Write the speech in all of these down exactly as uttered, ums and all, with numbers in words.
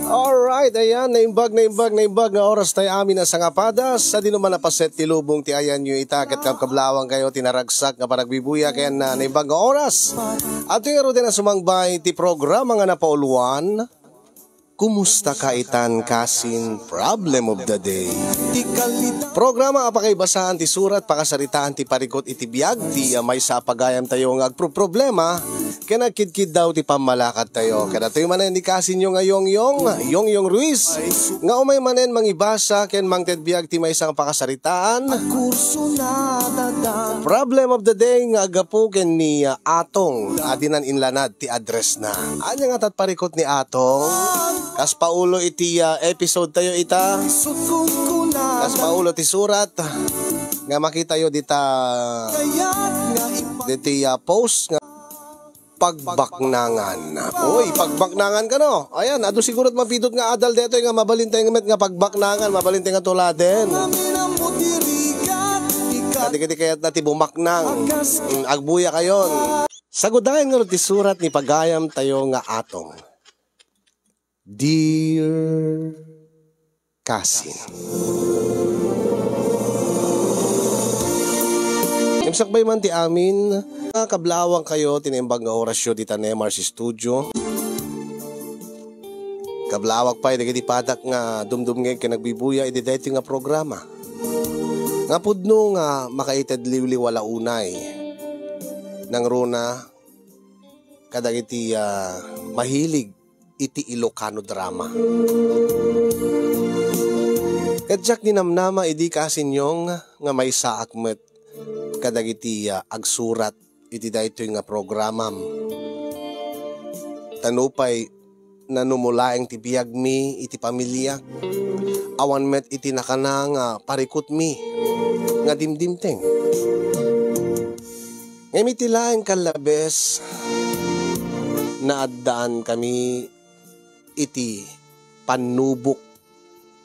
Alright, ayan, naimbag, naimbag, naimbag nga oras tayo amin a sangapadas. Sa dinuman a paset ti lubong ti ayanyo ita, ket kabkablawang kayo ti naragsak nga panagbibuya ken, ah, naimbag nga oras. At yung ngaruden a sumangbay ti programa nga napauluan, Kumusta ka itan kasin Problem of the Day? Programa a pakaibasaan ti surat, pakasaritaan ti parikut iti biag ti, ah, maysa a pagayam tayo nga agproproblema ken agkidkiddaw ti pammalakad tayo. Kadatoy manen ni kasinyo nga Yongyong, Yongyong Ruiz, nga umay manen mangibasa ken mangted biag ti maysa nga pakasaritaan. Problem of the Day nga aggapu ken ni, ah, Atong a dinan inlanad ti address na. Ania nga tat parikut ni Atong? Kas paulo iti, ah, episode tayo ita. Kas paulo ti surat nga makitayo dita, diti, ah, post nga pagbaknangan. Oy, pagbaknangan kano. Ayan, adu siguro mapidot nga adal detoy nga mabalin tayo met nga pagbaknangan, mabalin tayo nga tuladen. Kadi-kadi kayat na ti bumaknang. Mm, agbuya kayon. Sagudayan nga ti surat ni pagayam tayo nga Atong. Dear Kasin. Imsakbay man ti amin, nga kablawang kayo, ti naimbag nga orasyo dita Nemar's Studio. Kablawak pay dagiti padak nga dumdumngeg ken nagbibuya iti daytoy nga programa. Nga pudno nga makaited liwliwa la unay. Nangruna kadagiti, ah, mahilig iti Ilocano drama. Ket diak ninamnama idi kasinyong nga maysaak met kadagiti, ah, agsurat iti daytoy nga programam. Ta nupay nanumulaeng ti biagmi iti pamiliak, awan met iti nakana nga parikutmi nga dimdimteng. Ngem iti laeng kallabes, naaddaan kami iti pannubok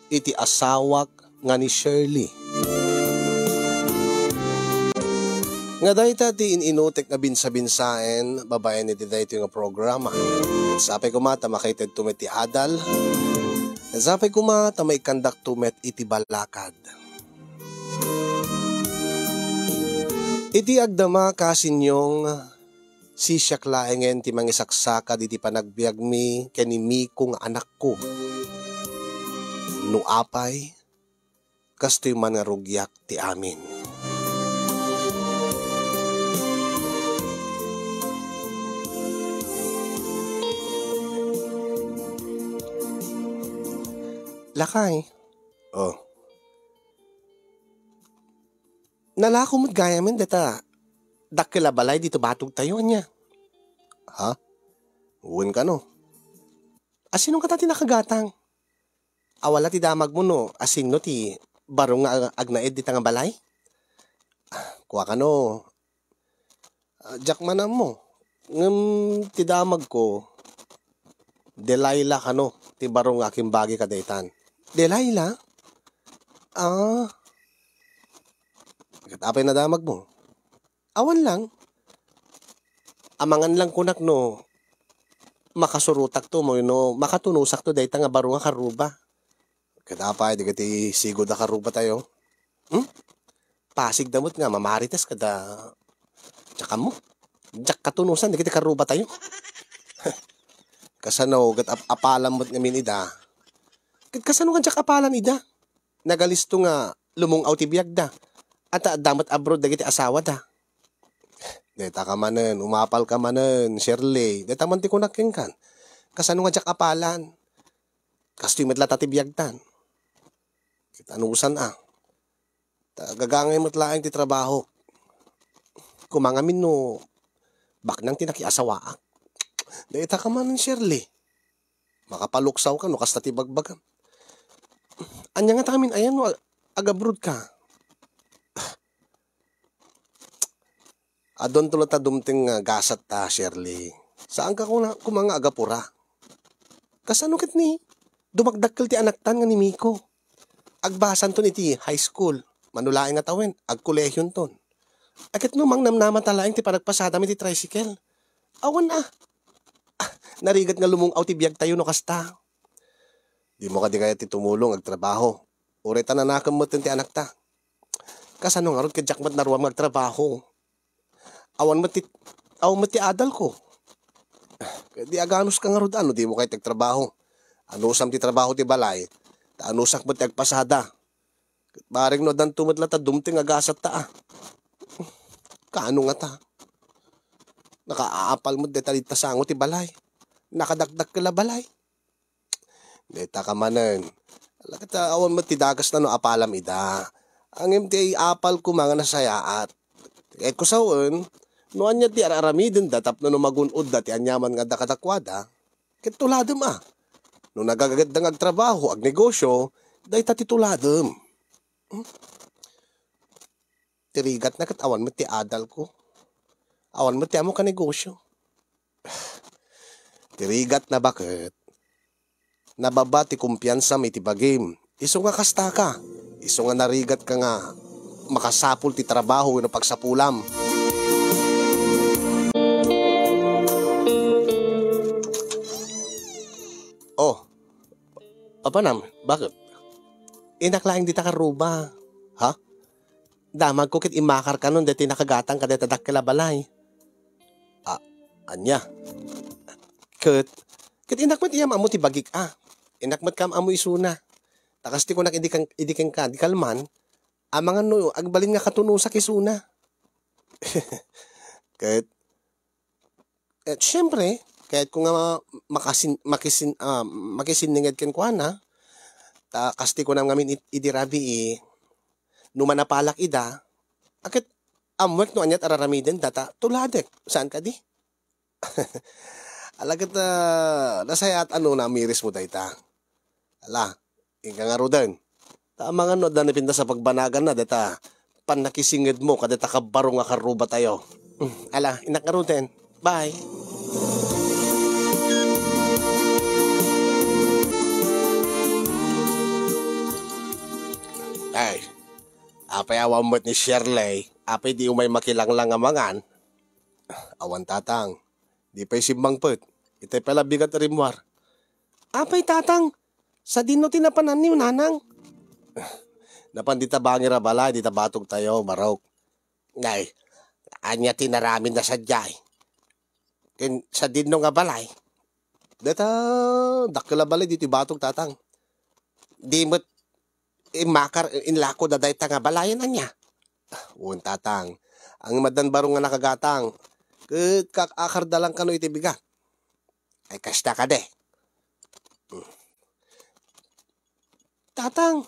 iti asawak nga ni Shirley. Nga dayta ti in-inutek nga binsa-binsaen babaen iti daytoy nga programa. Sapay koma ta makaitedto met ti adal. Sapay koma ta maikandakto met iti balakad. Iti agdama, kasinyong, sisiak laengen ti mangisaksakad iti panagbiagmi ken ni Miko nga anakko. No apay, kastoy man nga rugiak ti amin. Lakay. Oh. Nalako met gayamen dayta dakkel a balay ditoy batogtayo, ania? Ha? Wen kano. Asino kata ti nakagatang? Awan la ti damagmo no asino ti baro nga ag-, agnaed dita nga balay? Kua kano, ah, diak man ammo. Ngem ti damagko, Delilah kano ti baro nga akimbagi kadaytan. Delilah? Ah. Ket apay nadamagmo? Awan lang. Amangan lang kunak no makasurotakto wenno makatunosakto dayta nga baro nga karruba. Ket apay dagiti sigud a karrubatayo? Hmm? Pasigda met nga mamarites kada diak ammo. Diak katunosan dagiti karrubatayo. Kasano ket ap-, apalan met ngamin ida? Ket kasano nga diak apalan ida? Nagalisto nga lumung-aw ti biagda. Ata adda met abroad dagiti asawada. Dayta ka manen, umapal ka manen, Shirley. Dayta man ti kunak kenkan. Kasano nga diak apalan? Kastoy met latta ti biagtan. Ket anusan a. Ta gagangay met laeng ti trabaho. Koma ngamin no baknang ti nakiasawaak. Dayta ka manen, Shirley. Makapaluksaw ka no kasta ti bagbagam. Ania ngata ngamin ayan no ag-, agabroad ka? Adunto latta dumteng nga gasat ta, Shirley. Saan ka kuna-, koma nga agapura? Kasano ket ni? Dumakdakkel ti anaktan nga ni Miko. Agbasanton iti high school. Mano laeng nga tawen, agkolehionton. Ket no mangnamnamata laeng ti panagpasadam iti tricycle. Awan a. Ah, Narigat nga lumung-aw ti biagtayo no kasta. Dimo kadi kayat ti tumulong agtrabaho? Uray ta nanakem met ti anakta. Kasano ngarud ket diak met naruam nga agtrabaho? Awan met ti, awan met ti adalko. Ket di aganuska ngarud a no dimo kayat ti agtrabaho? Anusam ti trabaho ti balay, ta anusak met ti agpasada. Ket bareng no addanto met latta dumteng a gasatta a. Kaano ngata? Nakaapal met dayta dita sango ti balay. Nakadakdakkel a balay. Dayta ka manen. Ala ket, ah, awan met ti dakes ta no apalam ida. Ngem ti apal koma nga nasayaat. Ket kusawen, no ania ti ar-aramidenda tapno no magun-odda ti aniaman nga adda kadakuada, ket tuladem a. No nagagadda nga agtrabaho, agnegosyo, dayta ti tuladem. Hmm? Ti rigatna ket awan met ti adalko. Awan met ti ammok a negosyo. Ti rigatna baket, nababa ti kumpiansam iti bagim. Isu nga kasta ka, isu nga narigat ka nga makasapul ti trabaho wenno pagsapulam. Oh, apanam, baket? Innak laeng dita karruba. Ha? Damagko ket immakar kanon daytoy nakagatang kadayta dakkel a balay. A-, ania? Ket, ket innak met iyam ammo ti bagik a. Innak met kam ammo isuna. Ta kas ti kunak idi kan-, idi kenka, di kalman, amangan no agbalin nga katunosak isuna. Ket, Eh, siyempre, kayatko nga makasin-, makisin-, ah, makisinninged kenkuana, ta kas ti kunam ngamin it-, idi rabii, no manapalak ida, a ket ammoek no aniat a raramidenda ta tuladek, saan kadi? Ala ket, ah, nasayaat a no namirismo dayta. Ala, inka ngaruden. Ta amangan no adda napintas a pagbanaganna dayta pannakisingedmo kadayta kabbaro nga karrubatayo. Mm, ala, innak ngaruden. Bye. Ay, apay awan met ni Shirley? Apay di umay makilanglang a mangan? Awan, tatang. Di pay simmangpet. Itay pay la bigat a rimmuar. Apay, tatang, sadino ti napanan ni nanang? Napan dita bangir a balay, dita batogtayo, barok. Nay, ania ti inaramidna sadiay? Ken sadino nga balay? Deta dakkel a balay ditoy batog, tatang. Di met immakar, inlako da dayta nga balayen, ania? Wen, tatang. Ang maddan baro nga nakagatang. Ket kakakarda lang kano iti bigat. Ay, kasta kadi. Tatang.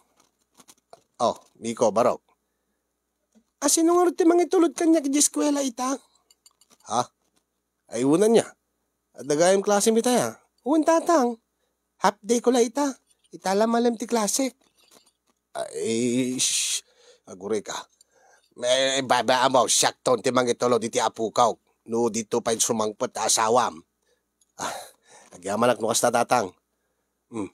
Oh, Miko, barok. Asino ngarud ti mangitulod kaniak iti eskuela ita? Ha? Ay, unan niya. Adda gayam klasem ita, ya. Wen, tatang. Half day ko la ita. Ita la malem ti klasek. Ay, shh. Aguray ka. Eh, baba mo, siakton ti mangitulod iti apukok. No, dito pay sumangpet a asawam. Ah, agyamanak no kasta, tatang. Hmm.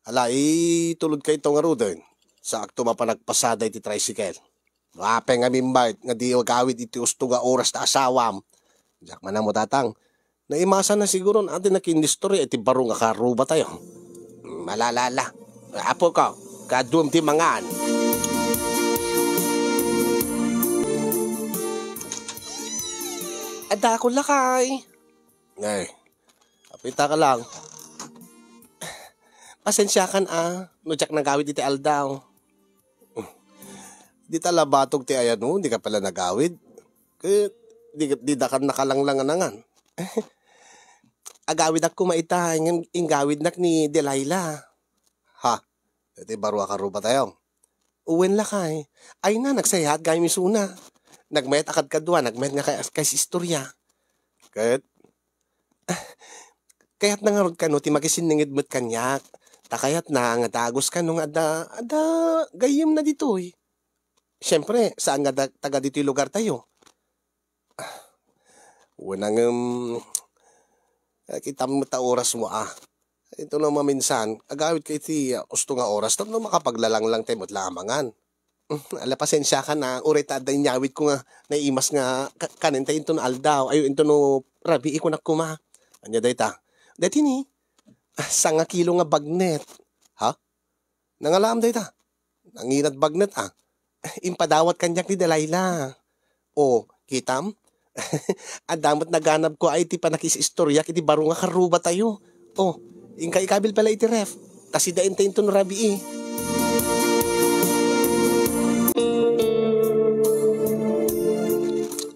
Ala, itulod kayto ngaruden. Saakto mapan agpasada iti tricycle. Apay nga mimbait nga di agawid iti usto nga oras ta asawam. Diak man ammo, tatang. Naimasan na siguro no adi nakinistorya iti baro nga karrubatayo. Hmm, ala, ala, ala. Apo ko, kaduam ti mangan. Adda ko lakay. Ay, apita ka lang. Pasensiakan a, no diak nagawid iti aldaw. Dita la batog ti ayano, dika pala nagawid. Ket di, di dakan nakalanglanganangan. Agawidak koma ita, ngem inggawidnak ni Delilah. Ha? Iti baro a karrubatayo. Wen lakay. Ay na, nagsayaat gayam isuna. Nagmayat a kadkadua, nagmayat nga kay, kay istorya. Ket, kayatna ngarud kano ti makisinninged met kaniak. Ta kayatna nga dagus kano nga adda, adda gayyemna ditoy. Siyempre, saan nga da-, taga ditoy lugartayo. Wen, ngem, eh, kitam met ta oras mo, ah. Ito no maminsan, agawid ka iti, ah, usto nga oras tapno makapaglalanglang tayo met la a mangan. Ala, pasensiakan a, uray ta adda inyawid ko nga naimas nga ka-, kanen tayo inton aldaw, ay, inton no rabii, kunak koma. Ania dayta? Daytoy ni, ah, sangakilo nga bagnet. Ha? Nangalaam dayta. Nanginat bagnet, ah. Impadawat kaniak ni Delilah. O, kitam? Adda met naganabko ay ti pannakis-istoriak iti baro nga karrubatayo. O, inka ikabil pay la iti ref. Ta sida intay inton rabii.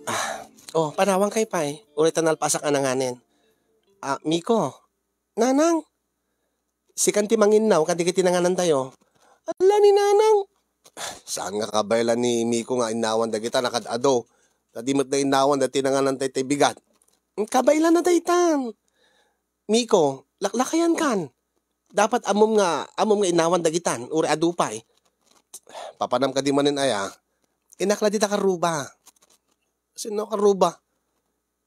Ah, o, panawankayo pay. Uray ta nalpasak a nanganen. Ah, Miko, Nanang, sikan ti manginnaw kadagiti nanganantayo. Ala ni Nanang. Saan nga kabaylan ni Miko nga innawan dagita na kad-adu? Ta di met da innawan dagiti nanganantay tay bigat. Kabaylan na daytan. Miko, laklakayan kan. Dapat ammom nga, ammom nga innawan dagitan, uray adu pay. Papanam kadi manen aya? Innak la dita karruba. Sino karruba?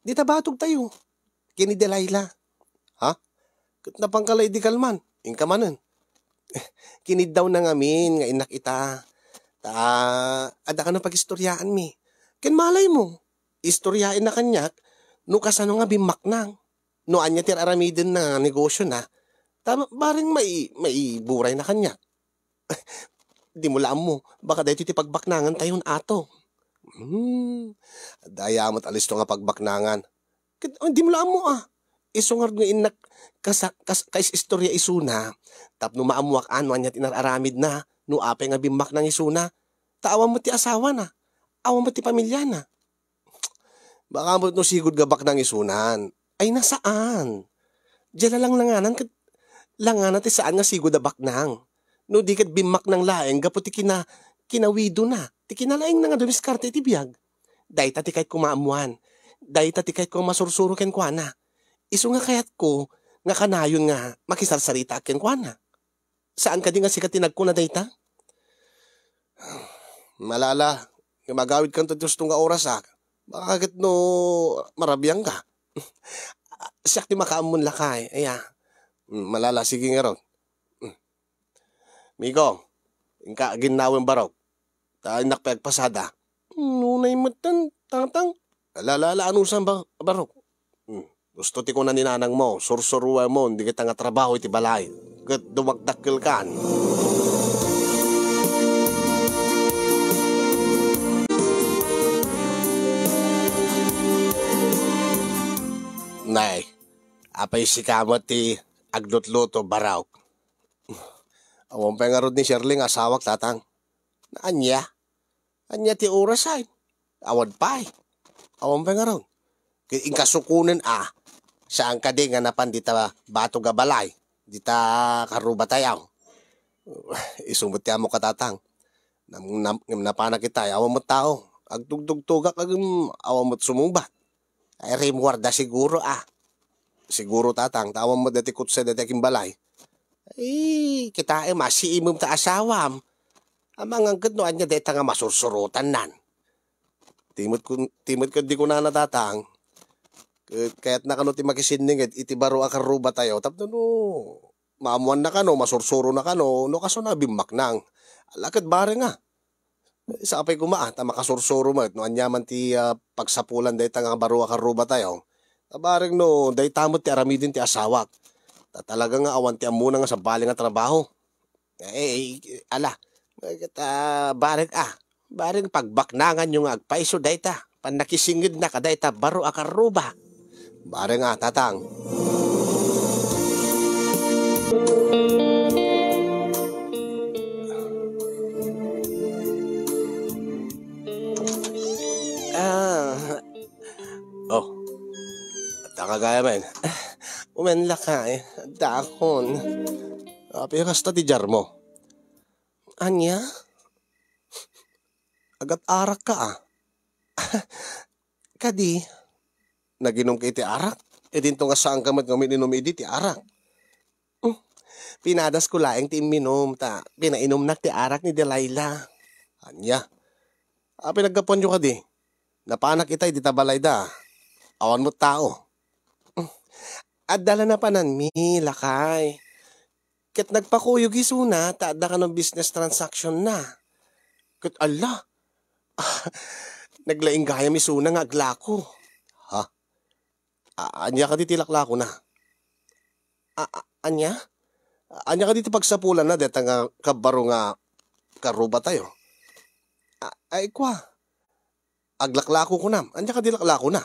Dita batogtayo. Ken ni Delilah. Ha? Ket napangkala idi kalman. Inka manen. Kiniddaw na ngamin nga innak ita. Ta, adda kano pagistoryaanmi. Ken malaymo, istoryaenna kaniak no kasano nga bimmaknang. No ania ti ar-aramiden na negosio na. Ta, bareng mai-, maiburay na kaniak. Dimo la ammo, baka daytoy ti pagbaknangan tayon ato. Hmm, adda aya met a listo nga pagbaknangan. Ket, oh, dimo la ammo, ah. Isu ngarud nga innak kas-, kas-, kais-istorya isuna, tapno maammoak a no ania ti inar-aramidna, no apay nga bimmaknang isuna. Ta awan met ti asawana, awan met ti pamiliana. Baka met no sigud nga baknang isunan. Ay, nasaan? Diay la langnanganan ket langana ti saan nga sigud a baknang. No di ket bimmaknang laeng gapu ti kina-, kinawidona, ti kinalaingna nga dumiskarte iti biag. Dayta ti kayatko maammoan. Dayta ti kayatko a masursuro kenkuana. Isu nga kayatko nga kanayon nga makisarsaritaak kenkuana. Saan kadi nga sika ti nagkuna dayta? Malala, nga magawidkanto ti husto nga oras, ah. Baka ket no marabiangka. Siak ti makaammon lakay, aya. Mm, malala, sige ngarud. Mm. Miko, inka aginnawen barok. Ta innak pay agpasada. Nunay metten, Tatang. Ala, ala, ala, anusan ba, barok? Hmm. Gusto ti kuna ni nanangmo, sursuruemon dagita nga trabaho iti balay. Ket dumakdakkelkan. Nay, apay sika met ti aglutluto, barok? Awan pay ngarud ni Shirley nga asawak, Tatang. Ania? Ania ti oras ay? Awan pay. Awan pay ngarud. Ket inka sukonen a, saan kadi nga napan dita batog a balay, dita karrubatayo? Isu met ti ammok, Tatang. Nam-, nam-, ngem napanak itay, awan met tao. Agtugtugtugak, agem, awan met sumungbat. Ay, rimmuarda siguro, ah. Siguro, Tatang, ta awan met dati kutse dati agimbalay. Ay, kitaem, asiimem ta asawam. Amangan ket no ania dayta nga masursurotannan. Ti met kun-, ti met ket di kunana, Tatang. Ket kayatna kano ti makisinninget iti baro a karrubatayo tapno no maammoanna kano, masursurona kano, no kasano a bimmaknang. Ala ket bareng a. Sapay koma, ah, ta makasursuro met no aniaman ti, ah, pagsapulan dayta nga baro a karrubatayo. Ta bareng no dayta met ti aramiden ti asawak. Ta talaga nga awan ti ammona nga sabali nga trabaho. Eh, ala. Ket, ah, bareng, ah, bareng pagbaknanganyo nga agpayso dayta. Pannakisingedna kadayta baro a karruba. Bareng a, Tatang. Ah. Oh. Adda ka gayam. Umen lakay. Adda akon. Apay kasta ti diarmo? Ania? Agat-arak ka, ah. Kadi, naginom ka iti arak? Idinto nga saan ka met nga uminom idi ti arak. Hmm. Pinadas ko laeng ti imminom, ta pinainumnak ti arak ni Delilah. Ania? Apay naggapuanyo kadi? Napanak itay dita balayda. Awan met tao. Hmm. Adda la napananmi, lakay. Ket nagpakuyog isuna ta adda kano business transaction na. Ket alla, naglaing gayam isuna nga aglako. Ha? A-, ania kadi ti laklakona? A-, a-, ania? Ania kadi ti pagsapulanna dayta nga kabbaro nga karrubatayo? A-, ay, kua. Aglaklako kunam. Ania kadi laklakona?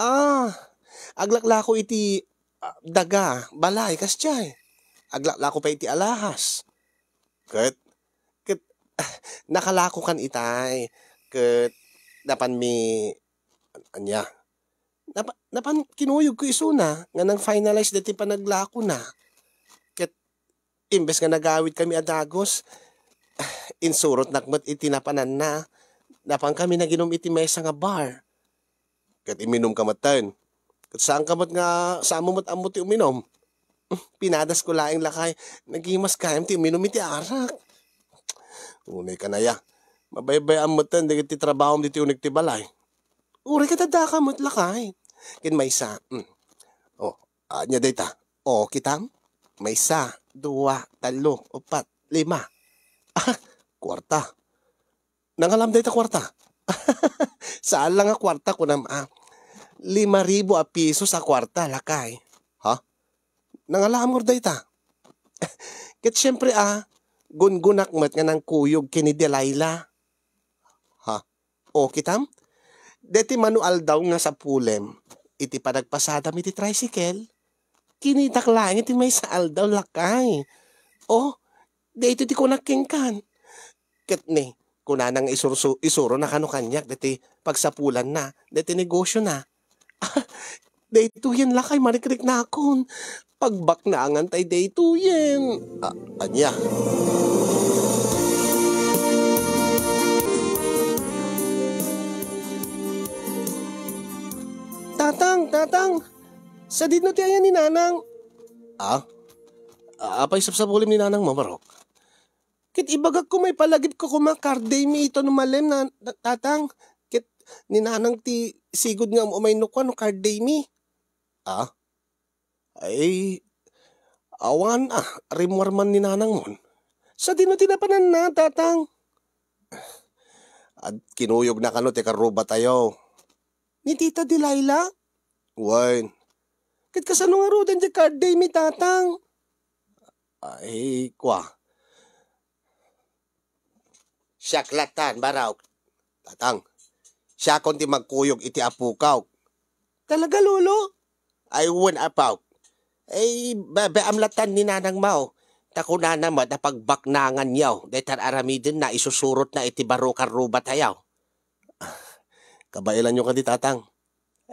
Ah, aglaklako iti, ah, daga, balay, kasdiay. Aglaklako pay iti alahas. Ket, ket, nakalakokan itay. Ket, napanmi, ania? Napa-, napan kinuyogko isuna nga nang-finalize daytoy panaglakona. Ket, imbes nga nagawidkami a dagus, insurotnak met iti napananna. Napankami naginom iti maysa nga bar. Ket iminumka metten. Ket saanka met nga, saanmo met ammo ti uminom. Pinadasko laeng, lakay, nagimas gayam ti uminom iti arak. Unay kanaya, mabaybay-am metten dagiti trabahom ditoy uneg ti balay. Uray ket addaka met, lakay. Ken maysa, mm. O, ania dayta? O, kitam? Maysa, dua, tallo, uppat, lima. Ah, kuarta. Nangalam dayta kuarta? Saan la nga kuarta, kunam a. Lima ribu a pisos a kuarta, lakay. Ha? Nangalaam ngarud dayta? Ket siempre a, gungunak met nga nangkuyog ken ni Delilah. Ha? O, kitam? Deti mano aldaw nga sapulem, iti panagpasadam iti tricycle, kinitak laeng iti maysa aldaw, lakay. O, daytoy ti kunak kenkan. Ket ni, kunana nga isursu-, isurona kano kaniak deti pagsapulanna, deti negosiona. Daytoyen lakay, marikriknakon. Pagbaknangan tay daytoyen. A-, ania? Tatang, tatang! Sadino ti ayan ni nanang? Ah? A-, apay sapsapulem ni nanangmo, Barok? Ket ibagak koma, ipalagipko koma, card day mi ita no malem na, na, tatang. Ket ni nanang ti sigud nga um-umay no kua no card day mi. Ah? Ay, awan a, rimmuar man ni nanangmon. Sadino ti napananna, tatang? Ad-, kinuyogna kano ti karrubatayo. Ni Tita Delilah? Wen. Ket kasano ngaruden ti card day mi, tatang? Ay, kua. Siak latan, Barok. Tatang, siakon ti magkuyog iti apokak. Talaga, Lolo? Ay, wen, apok. Ay, babaam latan ni nanangmo. Ta kunana met a pagbaknanganyo, dayta ar-aramidenna, isusurotna iti baro karrubatayo. Kabaelanyo kadi, tatang?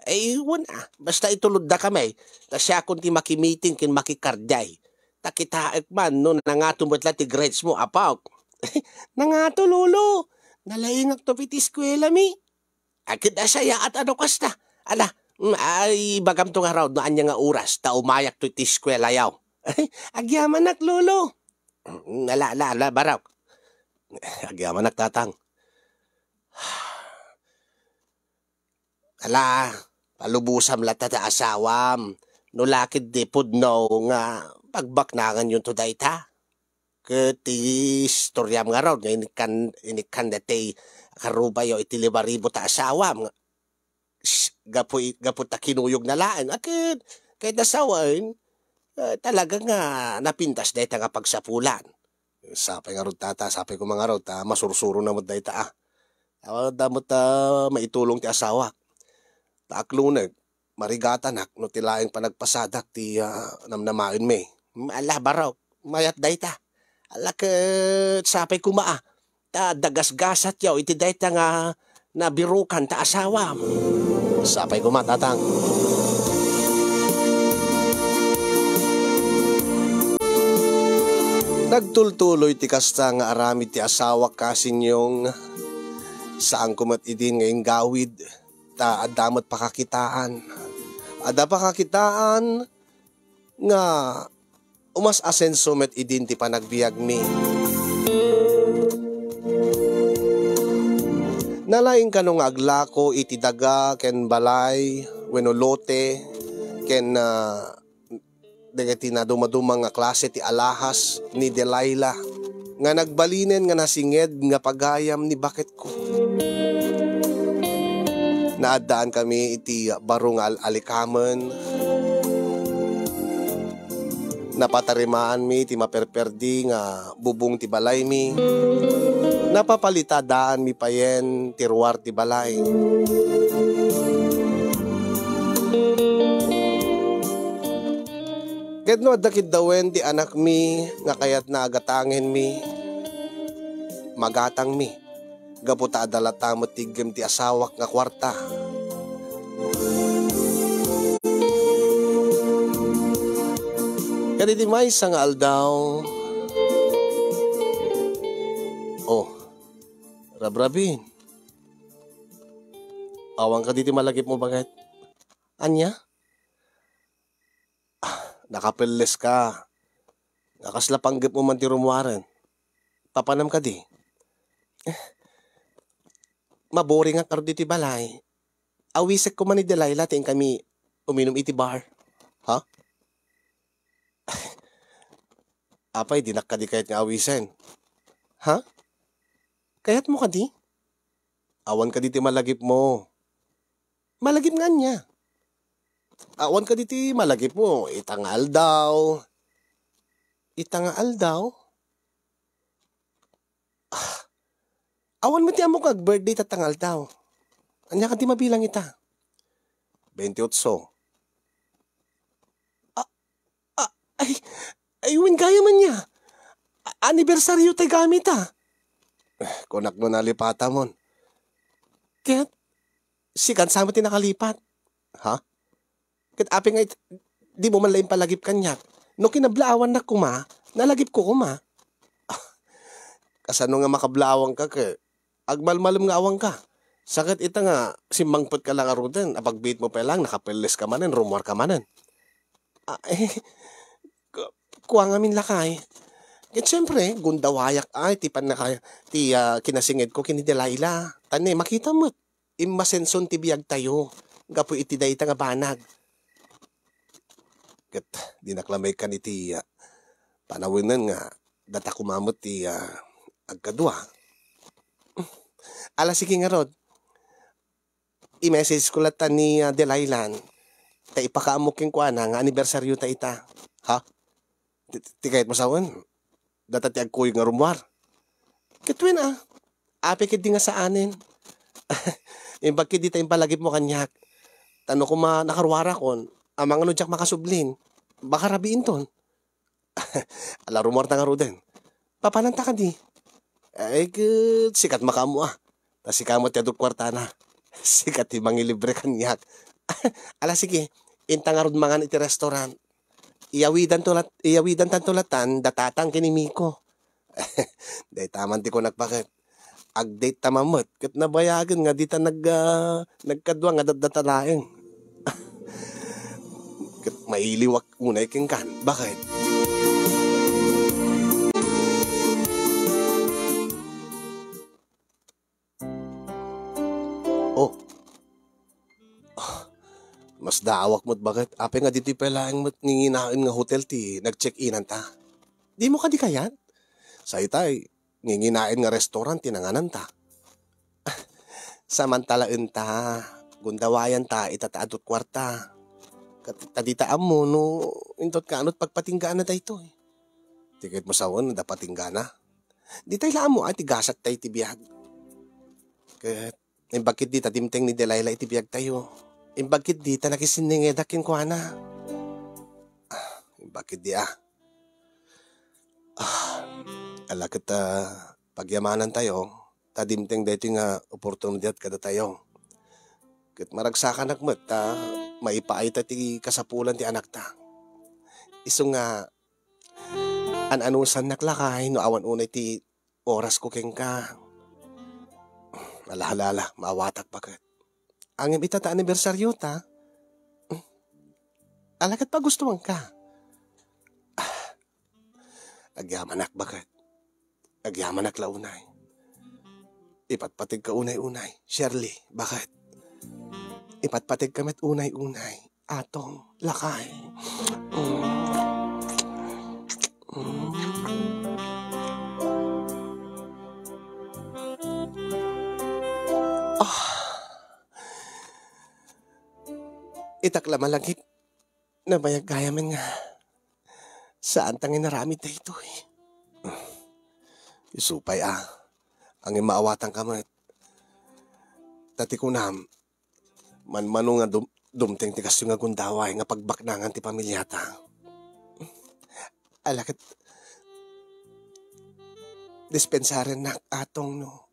Ay, wen a. Basta itulodda kami. Ta siakon ti makimiting ken makikardiay. Ta kitaek man no nangato met la ti grades mo, apok. Nangato, Lolo. Nalaingakto pay ti eskuela mi. Agkit a sayaat a no kasta. Ala, mm, ay, ibagamto ngarud no ania nga oras ta umayakto iti eskuelayo. Agyamanak, Lolo. Mm, ala, ala, ala, Barok. Agyamanak, tatang. Ala, palubosam latta ti asawam. No la ketdi pudno nga pagbaknanganyonto dayta. Ket ti istoriam ngarud nga inikkan-, inikkanda ti karrubayo iti lima ribu ta asawam. S-, gapu i-, gapu ta kinuyogna laeng. A ket, ket asawen, eh, talaga nga napintas dayta nga pagsapulan. Sapay ngarud, tata, sapay koma ngarud ta masursurona met dayta, a. Awan da met, a, maitulong ti asawak. Ta akloneg, marigatanak no ti laeng panagpasadak ti, a, namnamaenmi. Ala, Barok, mayat dayta. Ala ket sapay koma, a. Ta dagasgasatyo iti dayta nga nabirukan ta asawam. Sapay koma, tatang. Nagtultuloy ti kasta nga aramid ti asawak, Kasinyong. Saanko met idin nga inggawid, ta adda met pakakitaan. Adda pakakitaan nga umas-asenso met idin ti panagbiagmi. Nalaing kano nga aglako iti daga ken balay wenno lote ken, ah, dagiti nadumaduma nga klase ti alahas ni Delilah nga nagbalinen nga nasinged nga pagayam ni baketko. Naaddaan kami iti baro nga al-alikamen. Napatarimaanmi ti maperperdi nga bubong ti balaymi. Napapalitadaanmi payen ti ruar ti balay. Ket no adda kiddawen ti anakmi nga kayatna a gatangenmi, magatangmi, gapu ta adda latta met ti iggem ti asawak nga kuarta. Ket iti maysa nga aldaw, oh, rabrabi, awan kadi ti malagipmo, baket? Ania? Ah, nakapelles ka. Nga kasla panggepmo man ti rummuaren. Papanam kadi? Eh, maboring a karud iti balay. Awisek koma ni Delilah ti inkami uminum iti bar. Ha? Apay, dinak kadi kayat nga awisen. Ha? Kayatmo kadi? Awan kadi ti malagipmo. Malagip nga ania? Awan kadi ti malagipmo, ita nga aldaw. Ita nga aldaw? Ah, awan met ti ammok nga ag-birthday ita nga aldaw. Ania kadi mabilang ita? Bente otso. Ah, ah, ay, ay, wen gayam ania? A-, anibersaryo tay gamit, ah. Eh, kunak no nalipatamon. Ket, sika sa met ti nakalipat. Ha? Ket apay nga it-, dimo man la impalagip kaniak? No kinablaawannak koma, nalagipko koma. Kasano nga makablaawanka ket agmalmalem nga awanka? Sa ket ita nga simmangpetka la ngaruden, apagbiitmo pay laeng, nakapelles ka manen, rummuar ka manen. Ah, eh, ku-, kua ngamin lakay. Ket siempre, gundawayak ay ti pannaka-, ti, ah, kinasingedko ken ni Delilah. Tan ne, makita met. Immasenson ti biagtayo gapu iti dayta nga banag. Ket dinak la maikkan iti, ah, panawenen nga data koma met ti, ah, agkadua. Ala, sige ngarud. I-message ko latta ni, ah, Delilah ta ipakaammo kenkuana nga anibersaryo ta ita. Ha? Ti, ti kayatmo sawen, data ti agkuyog nga rummuar. Ket wen a, apay ketdi nga saanen? Imbag ketdi ta impalagipmo kaniak. Ta no koma nakaruarakon, amangan no diak makasublin, baka rabiinton. Ala, rummuarta ngaruden. Papananta kadi? Ay, ket sika ti makaammo a. Ta sika met ti adu kuartana. Sika ti mangilibre kaniak. Ala, sige, inta ngarud mangan iti restaurant. Iyawidanto lat-, iyawidantanto latan da Tatang ken ni Miko. Dayta man ti kunak, baket. Ag-date ta man met, ket nabayagen nga dita nag-, ah, nagkadua nga datdata laeng. Ket mailiwak unay kenkan. Baket? Oh. Ah, masdaawak met, baket. Apay nga ditoy pay laeng met nginginaen nga hotel ti nag-check-inanta? Dimo kadi kayat? Saytay, nginginaen nga restaurant ti nangananta. Samantalaenta, gundawayanta ita ta adu kuarta. Ket ta dita ammo no intot kaano ti pagpatinggaanna daytoy. Ti kayatmo sawen, adda patinggana. Ditay la ammo a ti gasat tay ti biag. Ket imbag ketdi ta dimteng ni Delilah iti biagtayo. Imbag ketdi ta nakisinningeda kenkuana. Ah, imbag ketdi a. Ah, ala ket, ah, pagyamanantayo ta dimteng daytoy nga oportunidad kadatayo. Ket maragsakanak met ta maipaayta ti kasapulan ti anakta. Isu nga an-anusannak lakay no awan unay ti orasko kenka. Ala, ala, ala, maawatak, baket. Ngem ita ta anibersaryota, ala ket pagustuanka. Ah, agyamanak, baket. Agyamanak la unay. Ipatpategka unay-unay, Shirley, baket. Ipatpategka met unay-unay. Atong, lakay. Mm. Mm. Ah. Itak la malagip. Nabayag gayamen nga. Saanta nga inaramid daytoy. Isu pay a, ngem maawatangka met. Ta ti kunam, manmano nga dum-, dumteng ti kastoy nga gundaway nga pagbaknangan ti pamiliata. Ala ket dispensarennak, Atong, no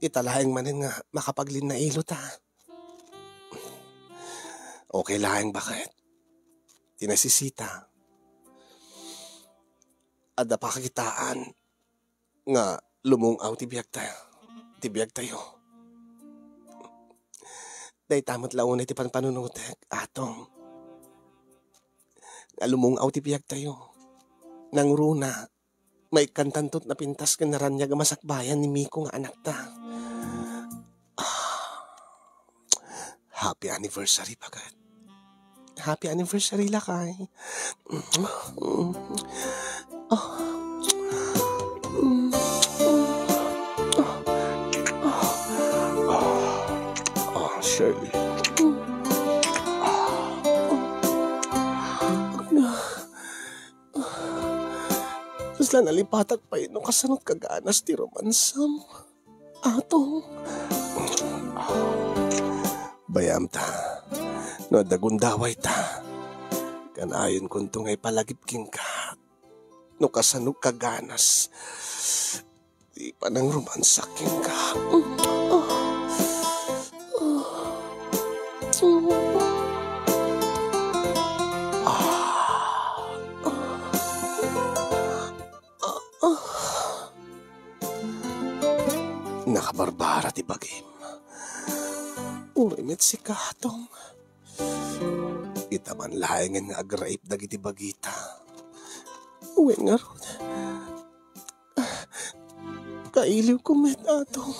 ita laeng manen nga makapaglinnailo ta. Okay laeng baket. Ti nasisita, adda pakakitaan nga lumung-aw ti biagta-, ti biagtayo. Dayta met la unay ti panpanunotek, Atong. Nga lumung-aw ti biagtayo. Nangruna, maikkantanto ti napintas ken naraniag a masakbayan ni Miko nga anakta. Ah, happy anniversary, baket. Happy anniversary, lakay. Oh, Shirley. Kasla nalipatak pay no kasano't kaganas ti romansam. Atong. Bayamta, no adda gundawayta, kanayonkonto nga ipalagip kenka no kasano kaganas ti panangromansak kenka. Ah. Ah. Nakabarbara ti bagim. Uray met sika, Atong. Ita man laengen nga agraip dagiti bagita. Wen ngarud, kailiwko met, Atong.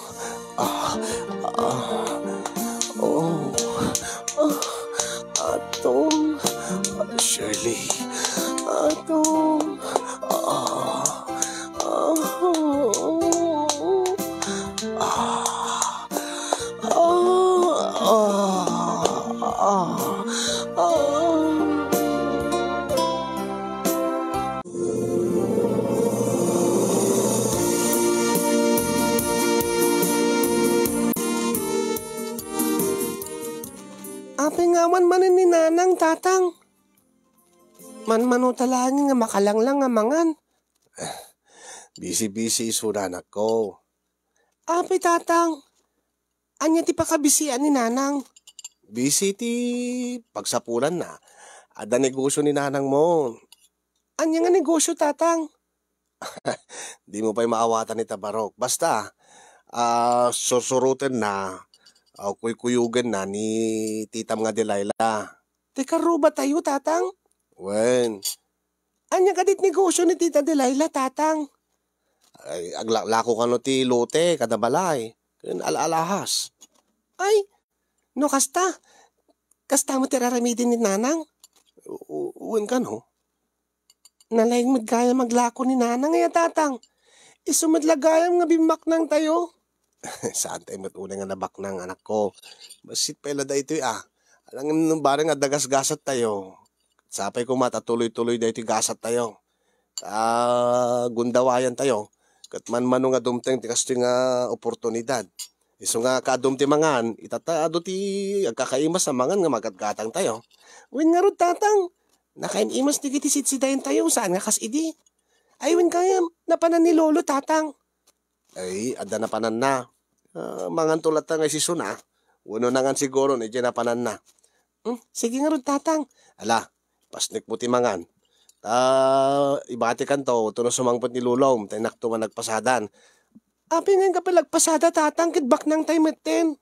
Ah, ah, oh, ah, Atong. Shirley. Atong. Ah, ah, ah, ah, ah, ah. Apay nga awan manen ni Nanang, Tatang? Manmano ta laeng nga makalanglang nga mangan. Bisi-bisi isuna, anakko. Apay, Tatang? Ania ti pakabisian ni Nanang? Bisi ti pagsapulanna. Adda negosyo ni Nanangmo. Ania nga negosyo, Tatang? Dimo pay maawatan ita, Barok. Basta, ah, sursurotenna, ah, kuykuyogenna ni titam nga Delilah. Ti karrubatayo, Tatang? Wen. Ania kadi ti negosyo ni Tita Delilah, Tatang? Ay, aglako kano ti lote kada balay ken al-alahas. Ay, no kasta, kasta met ti ar-aramiden ni Nanang? U-, u-, wen kano? Nalaing met gayam aglako ni Nanang, aya, Tatang? Isu met la gayam nga bimbaknangtayo. Saantayo met unay nga nabaknang, anakko. Bassit pay la daytoy, ah. Alangan no bareng adda gasgasattayo. Sapay koma ta tuloy-tuloy daytoy gasattayo. Ta gundawayantayo. Ket manmano nga dumteng ti kastoy nga oportunidad. Isu nga kaadum ti mangan, ita ta adu ti agkakaimas a mangan nga magatgatangtayo. Wen ngarud, Tatang, nakaim-imas dagiti sidsidayentayo, saan nga kas idi. Ay, wen kayam, napanan ni Lolo, Tatang. Ay, adda napananna. Ah, manganto latta nga isisuna. Wenno nangan siguro ni diay napananna. Hmm, sige ngarud, Tatang. Ala, pasnekmo ti mangan. Ta, ibatikanto, ta no sumangpet ni Lolom, ta innakto nga nagpasadan. Apay nga inka pay nagpasada, Tatang, ket baknangtay metten?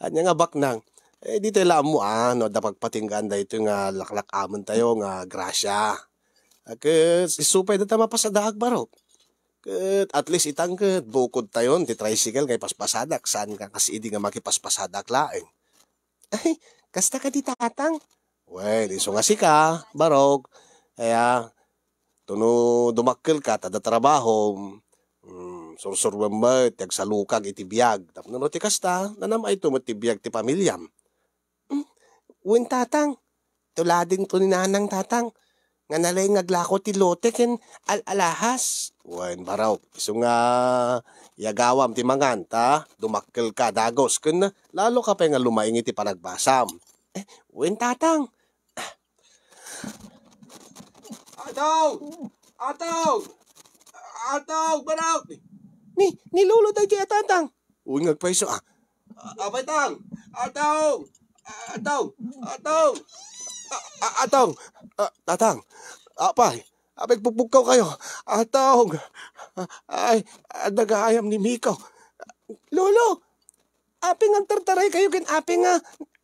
Ania nga baknang? Eh, di tayo la ammo, ah, no adda pagpatinggaan daytoy nga laklak-amentayo nga grasya. Ah, ket isu pay dayta mapasadaak, Barok. Ket at least itang ket bukodtayon ti tricycle nga ipaspasadak, saan nga kas idi nga makipaspasadaak laeng. Ay, kasta kadi, Tatang? Well, isu nga sika, Barok. Kaya, ta no dumakkelka ta adda trabahom, mm, sursuroem met ti agsalukag iti biag. Tapno no ti kasta, nanam-ayto met ti biag ti pamiliam. Mm, wen, Tatang. Tuladingto ni Nanang, Tatang. nga nalaing nga aglako ti lote ken al-alahas. Wen, Barok, isu nga iyagawam ti mangan, ta dumakkelka dagus ken laloka pay nga lumaing iti panagbasam. Eh, wen, Tatang. Atong! Atong! Atong, Barok! Ni, ni Lolo daydiay a, Tatang. Wen nga agpayso, ah. A-, apay, Tang! Atong! Atong! Atong! A-, a-, Atong! A, Tatang! Apay! Apay, pupugkaw kayo! Atong! Ay, adda gayam ni Miko! Lolo! Apay nga agtartaray kayo ken apay nga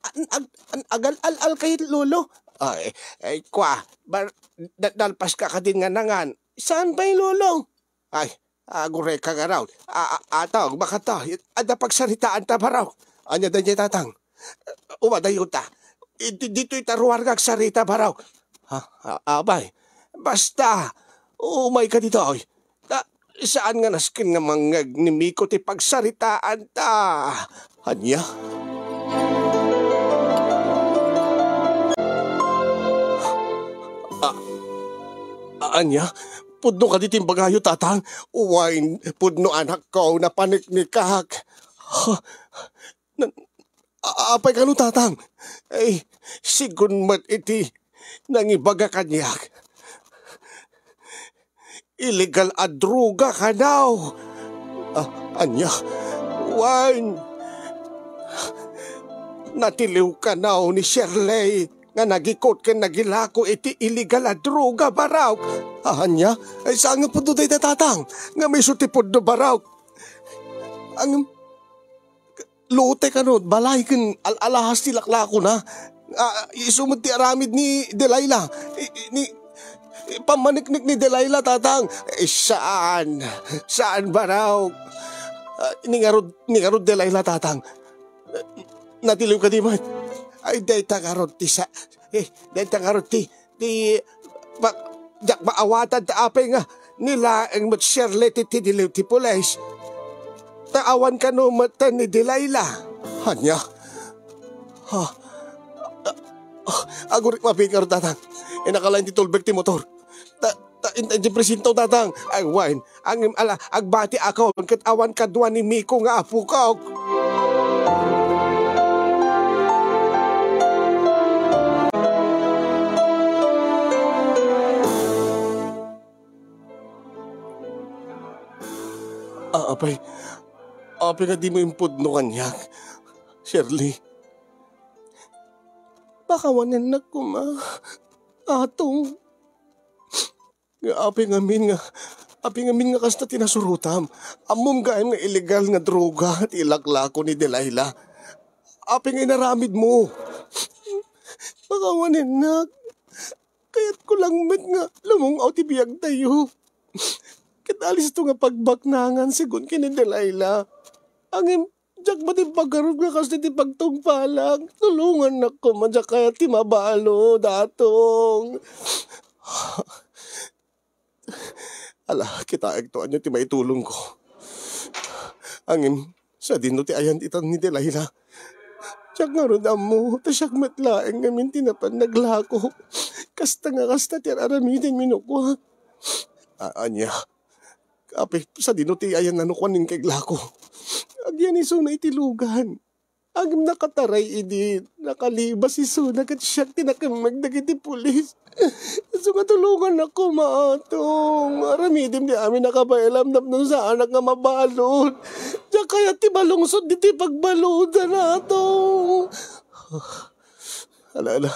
ag-, ag-, agal-al-al kayo, Lolo? Ay, ay, kwa, bar-, da-, dalpas ka kadin nga nangan. Saan pay, Lolo? Ay, agureka nga raw. A-, a-, Atong, makato, adda pagsaritaan ta, Barok. Ania daydiay, Tatang? Umadayo ta. Di-, ditoy ta ruar nga agsarita, Barok. Ha? A-, apay, basta, umay ka ditoy. Ta, saan nga nasken nga mangngeg ni Miko ti pagsaritaan ta. Ania? A-, a-, ania? Pudno kadi ti imbagayo, Tatang? Wen, pudno, anakko, napaniknikak. Ha? Na-, a-, apay kano, Tatang? Ay, sigun met iti nangibaga kaniak. Illegal a droga kanaw. A-, ania? Wen, natiliw kanaw ni Shirley nga nagikot ken nagilako iti illegal a droga, Barok. A-, ania? Ay, saan nga pudno dayta, Tatang? Ngem isu ti pudno, Barok. Ang lote kano, balay ken al-alahas ti laklakona. A, isu met ti aramid ni Delilah. I, i, ni, pammaniknik ni Delilah, Tatang. Eh, saan? Saan, Barok? A, ni ngarud, ni ngarud Delilah, Tatang. Natiliw kadi met. Ay, dayta ngarud ti sa-, eh, dayta ngarud ti ti pa-, diak maawatan ta apay nga nilaeng met Shirley ti tiniliw ti pulis. Ta awan kano met ni Delilah. Ania? Ha? Agurik mabiit ngarud, Tatang. Inakalaen ti tulbek ti motor. Ta, ta, in-, in-, presinto, Tatang. Ay, wen. Ngem ala, agbati akon ket awan kadua ni Miko nga apokok. A-, apay, apay nga dimo impudno kaniak, Shirley? Pakawanennak koma, Atong. Nga apay ngamin nga, apay ngamin nga kasta ti nasurotam? Ammom gayam nga illegal nga droga ti ilaklako ni Delilah. Apay nga inaramidmo? Pakawanennak. Kayatko lang met nga lumung-aw ti biagtayo. Ket alisto nga pagbaknangan segun ken ni Delilah. Ngem, diak met impagarud nga kas ti pagtungpalak. Tulongannak koma, diak kayat ti mabalud, Atong. Ala, kitaekto ania ti maitulongko. Ngem, sadino ti ayan ita ni Delilah? Diak ngarud ammo, ta siak met laeng ngamin ti napan naglako. Kasta nga kasta ti ar-aramidenmi no kua. A-, ania? Apay, sadino ti ayan no kuan nga iglako? Agyan isuna iti lugan. Ngem nakataray idi, nakalibas isuna ket siak ti nakemmeg dagiti pulis. Isu nga tulongannak koma, Atong. Aramidem ti amin a kabaelam tapno saanak nga mabalud. Diak kayat ti malungsot ditoy pagbaludan, Atong. Ala, ala.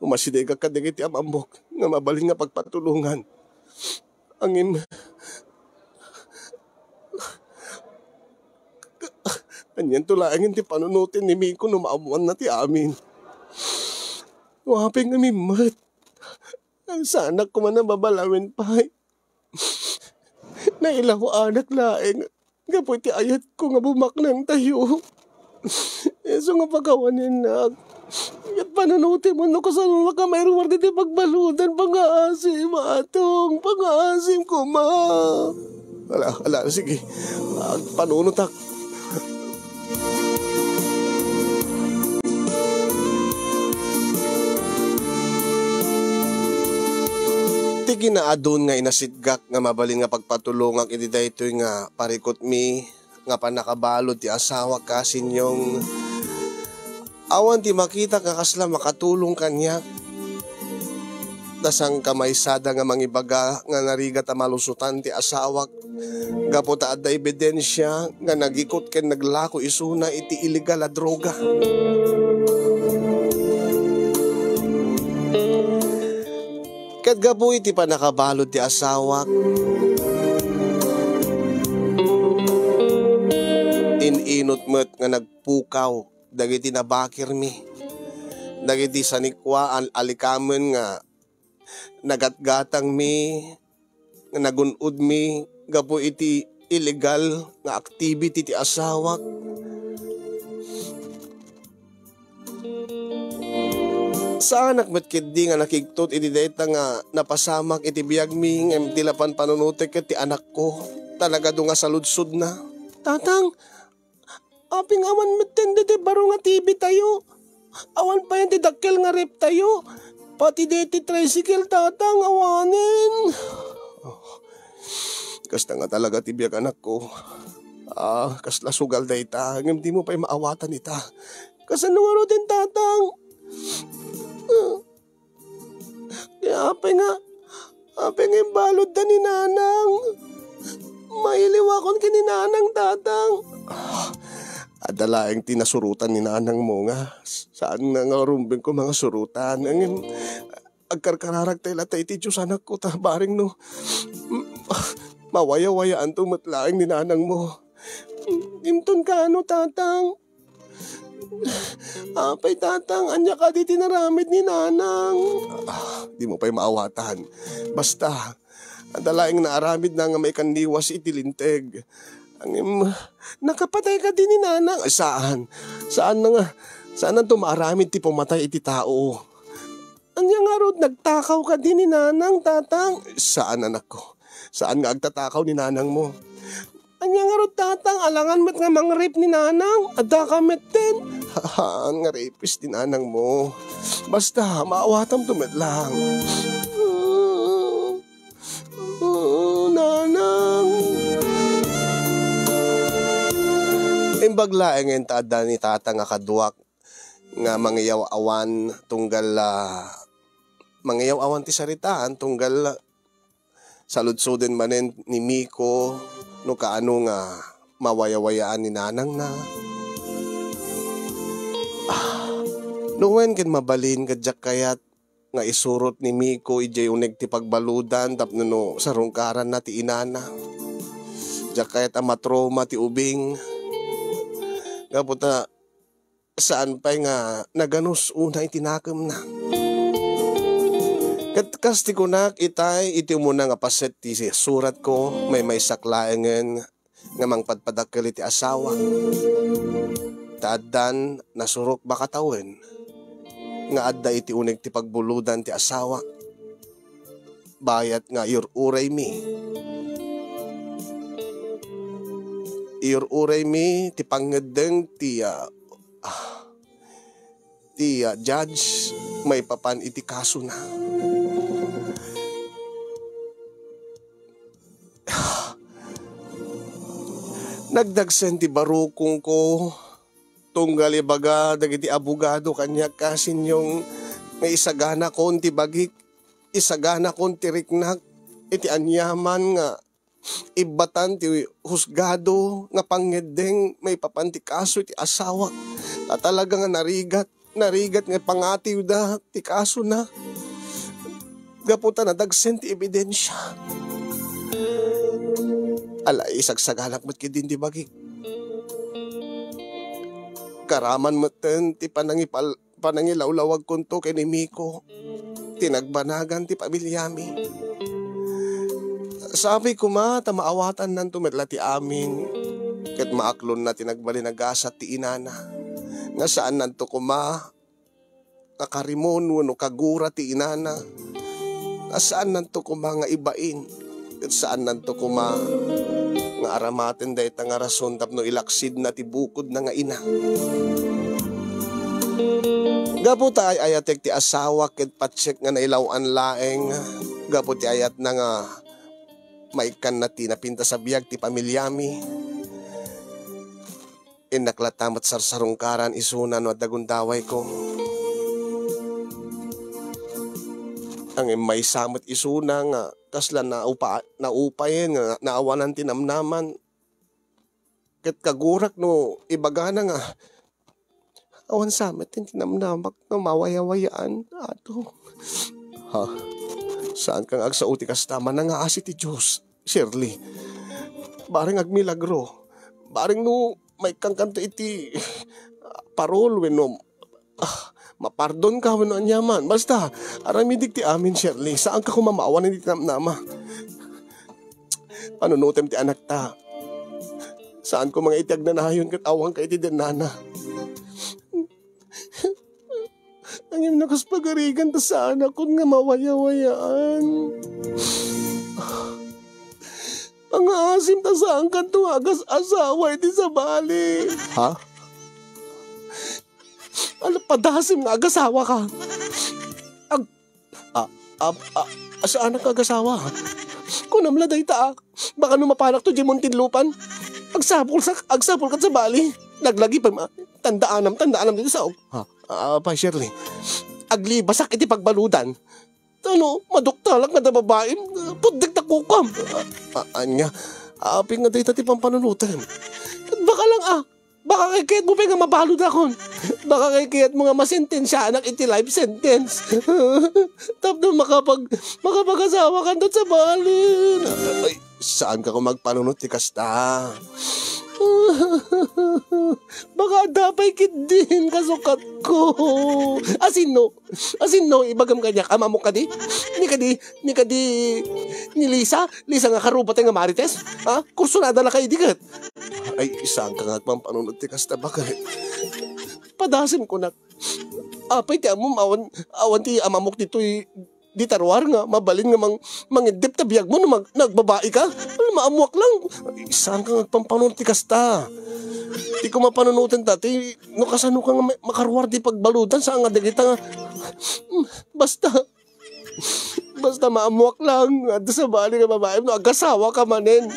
Umasidegak kadagiti am-ammok nga mabalin nga pagpatulongan. Ngem, anianto laengen ti panunoten ni Miko no maammoanna ti amin? Apay ngamin met. Saanak koma a mabalawen pay. Nailawanak laeng gapu iti ayatko nga bumaknangtayo. Isu nga pakawanennak. Ket panunotem no kasanonak a mairuar ditoy pagbaludan, pangngaasim, Atong, pangngaasim koma. Ala, ala, sige. Agpanunotak. Kinaadun nga inasitgak nga mabalin nga pagpatulongak iti daytoy nga parikutmi nga pannakabalud ti asawak, kasinyong awan ti makitak nga kasla makatulong kaniak. Ta saan ka maysada nga mangibaga nga narigat a malusotan ti asawak gapu ta adda ebidensia nga nagikut ken naglako isuna iti illegal a droga. Ket gapu iti pannakabalud ti asawak, in-inut met nga nagpukaw dagiti nabakirmi, dagiti sanikua a likamen nga nagatgatangmi, nga nagun-odmi gapu iti illegal nga activity ti asawak. Saanak met ketdi nga nakigtot iti dayta nga napasamak iti biagmi, ngem ti lapan panunotek ket ti anakko. Talaga do nga saludsodna. Tatang, apay nga awan metten daytoy baro nga T V tayo? Awan payen ti dakkel nga ref tayo. Pati daytoy tricycle, Tatang, awanen. Oh, kasta nga talaga ti biag, anakko. Ah, kasla sugal dayta, ngem dimo pay maawatan ita. Kasano ngaruden, Tatang? Ah, apay nga, apay nga imbaludda ni Nanang? Mailiwakon ken ni Nanang, Tatang. Adda laeng ti nasurotan ni Nanangmo nga saan nga, nga rumbeng ko mga surotan. Ngem agkarkararagtay latta iti Dios, anakko, ta bareng no mawayawayaanto met laeng ni Nanangmo. Inton kano, Tatang? Apay, Tatang, ania kadi ti naramid ni Nanang? Ah, dimo pay maawatan. Basta, adda laeng naaramidna nga maikanliwas iti linteg. Ngem, nakapatay kadi ni Nanang? Ay, saan. Saan na nga. Saannanto maaramid ti pumatay iti tao. Ania ngarud, nagtakaw kadi ni Nanang, Tatang? Saan, anakko. Saan nga agtatakaw ni Nanangmo. Ania ngarud, Tatang, alangan met nga mangrep ni Nanang? Adda ka metten? Haan nga rapist ni Nanangmo. Basta, maawatanto met lang. Oh, Nanang. Imbag laeng ta adda ni Tatang a kaduak nga mangiyaw-awan tunggal, ah, mangiyaw-awan ti saritaan tunggal saludsoden manen ni Miko no kaano nga mawayawayaan ni nanangna. Ah, no wen ket mabalin ket diak kayat nga isurot ni Miko idiay uneg ti pagbaludan tapno no sarungkaranna ti inana. Diak kayat a matrauma ti ubing. Gapu ta saan pay nga naganus unay ti nakemna. Ket kas ti kunak itay iti umuna nga paset ti suratko, maymaysak laengen nga mangpadpadakkel iti asawa. Ta addan nasurok bakatawen nga adda iti uneg ti pagbulodan ti asawa. Bayat nga iyur-uraymi. Iyur-uraymi ti pangngeddeng ti, ah, ah, ti, ah, judge maipapan iti kasona. Nagdagsen ti barukongko tunggal ibaga dagiti abogado kaniak, kasinyong nga isaganakon ti bagik, isaganakon ti riknak iti aniaman nga ibbatan ti husgado nga pangngeddeng maipapan ti kaso iti asawak. Ta talaga nga narigat, narigat nga pangatiwda ti kasona gapu ta nadagsen ti ebidensia. Alay, sagsaganak met ketdin ti bagik. Karaman metten ti panangipal-, panangilawlawagkonto ken ni Miko, ti nagbanagan ti pamiliami. Sapay koma ta maawatannanto met la ti amin, ket maaklonna ti nagbalin a gasat ti inana, nga saannanto koma nga karimon wenno kagura ti inana, nga saannanto koma nga ibain, ket saannanto koma nga aramaten dayta nga rason tapno ilaksidna ti bukodna nga ina. Gapu ta ay-ayatek ti asawak ket patsek nga nailaw-an laeng, gapu ti ayatna nga maikkanna ti napintas a biag ti pamiliami. Innak latta met sarsarungkaran isuna no adda gundawayko. Ngem maysa met isuna nga kasla naupa-, naupayen nga naawanan ti namnaman. Ket kagurak no ibagana nga, awan sa met ti namnamak nga mawayawayaan, Atong. Ha? Saanka nga agsao ti kasta? Manangaasi ti Dios, Shirley. Bareng agmilagro. Bareng no maikkankanto iti parol wenno, ah, mapardonka wenno aniaman. Basta, aramidik ti amin, Shirley. Saanka koma maawanan iti namnama. Panunotem ti anakta. Saan koma nga iti agnanayon ket awanka iti dennana. Ngem no kas pagarigan ta saanakon nga mawayawayaan. Pangaasim ta saankanto nga agas-asawa iti sabali. Ha? Ano, padasim nga agasawaka? Ag-, a, a, a, saanak nga agasawa? Kunam la dayta, a. Baka no mapanakto diay muntinlupan, agsapul sa, agsapul kat sabali. Laglagi pa, ma-, tandaanam, tandaanam dito sa, ha? Ah, pa, Shirley. Aglibasak iti pagbaludan. Ano, maduktalak nga da babaim, puddik ta kukuam. A-, a-, anya, apin nga dayta ti pampanunotem. Baka lang, a, baka kayatmo pay nga mabaludakon. Baka kayatmo nga masentensiaanak iti life sentence. Tapno makapag-, makapagasawakanto sabali. Ay, saanka koma agpanunot ti kasta? Baka adda pay ketdin kasukatko. Asinno? Asinno, ibagam kaniak, amamok kadi? Ni kadi, ni kadi, ni Lisa? Lisa nga karuba tay nga Marites? Ha? Kursunada la kadi ket? Ay, saanka nga agpanpanunot ti kasta, baket? Padasim kunak. Apay ti ammom, awan, awan ti amamok ditoy, dita ruar nga mabalin nga mang-, mangiddep ta biagmo no mag-, nagbabaika? Ano, maammoak lang. Ay, saanka nga agpanpanunot ti kasta? Ti koma panunoten ta, ti no kasano ka nga ma-, makaruar di pagbaludan, saan nga dagita nga, basta, basta maammoak lang, adda sabali nga babaim no agasawaka manen.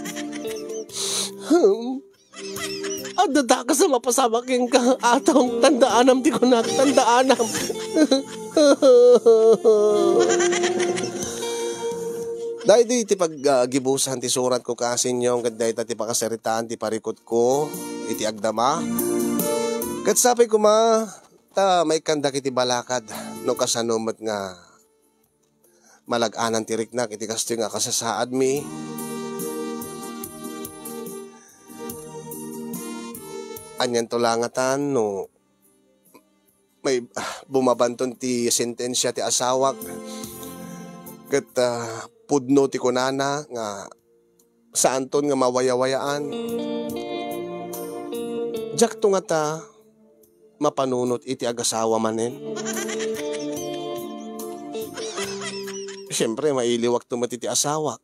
Hmm. Adda dakes a mapasamak kenka, Atong, tandaanam ti kunak, tandaanam. Daydi ti pag-, ah, gibusan ti suratko, Kasinyong, ket dayta ti pakasaritaan ti parikutko iti agdama. Ket sapay koma ta maikkandak iti balakad no kasano met nga malag-anan ti riknak iti kastoy nga kasasaadmi. Anianto la ngatan no may, ah, bumabanton ti sentensia ti asawak ket, ah, pudno ti kunana nga saanton nga mawayawayaan. Diakto ngata mapanunot iti agasawa manen? Siempre, mailiwakto met iti asawak.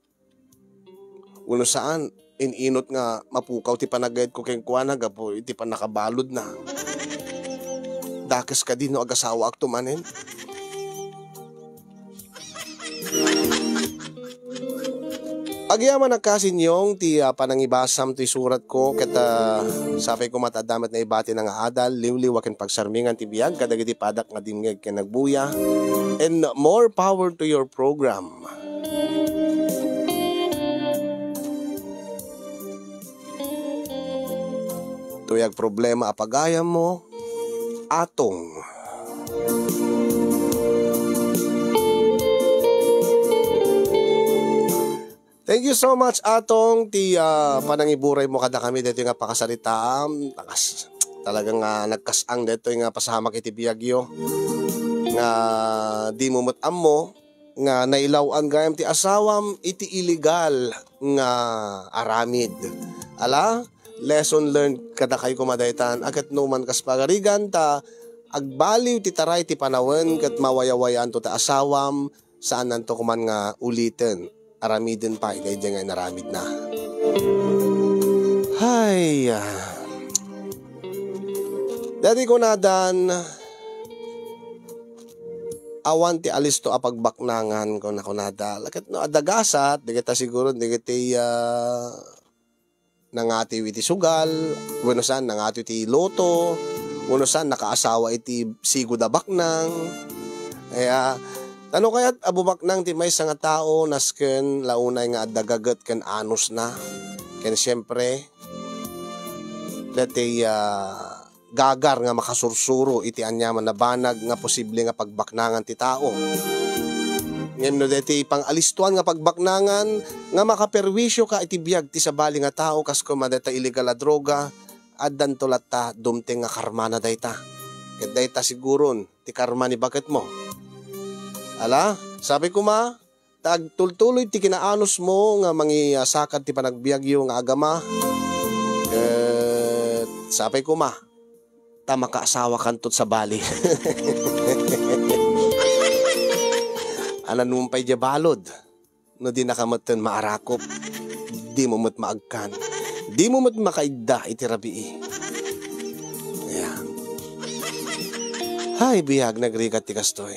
Wenno saan, in-inot nga mapukaw ti panagayatko kenkuana gapu iti pannakabaludna. Dakes kadi no agasawaakto manen? Agyamanak, Kasinyong, ti, ah, panangibasam ti suratko, ket, ah, sapay koma ta adda met naibatina nga adal, liwliwa ken pagsarmingan ti biag kadagiti padak nga dimngeg ken nagbuya. And more power to your program. Tuyag problema a pagayammo, Atong. Thank you so much, Atong, ti, ah, panangiburaymo kadakami daytoy nga pakasaritaam. Takas-, talaga nga nagkas-ang daytoy nga pasamak iti biagyo nga dimo met ammo nga nailaw-an gayam ti asawam iti illegal nga aramid. Ala, lesson learned kadakayo koma daytan, a ket no man kas pagarigan ta agbaliw ti taray ti panawen ket mawayawayaanto ti asawam, saannanto koman nga uliten, aramiden pay daydiay nga inaramidna. Hay, ah. Daydi kunadan, awan ti alisto a pagbaknangan, kuna-, kunada. Ket no adda gasat, dagita siguro, dagiti, ah, nangatiw iti sugal, wenno saan, nangatiw iti loto, wenno saan, nakaasawa iti sigud a baknang. Kaya, ta no kayat a bumaknang ti maysa nga tao, nasken la unay nga adda gaget ken anusna. Ken siempre, dati, ah, gagar nga makasursuro iti aniaman a banag nga posible nga pagbaknangan ti tao. Ngem no daytoy pangalistoan nga pagbaknangan nga makaperwisio ka iti biag ti sabali nga tao, kas koma dayta illegal a droga, addanto latta dumteng nga karmana dayta. Ket dayta siguron ti karma ni baketmo. Ala, sapay koma, ta agtultuloy ti kinaanusmo nga mangiasakad ti panagbiagyo nga agama. Ket sapay koma, ta makaasawakanto sabali. Anan mo pay dia balud, no dinaka metten maarakop, dimo met maagkan, dimo met makaidda iti rabii. Ayan. Hay, biag, nagrigat ti kastoy.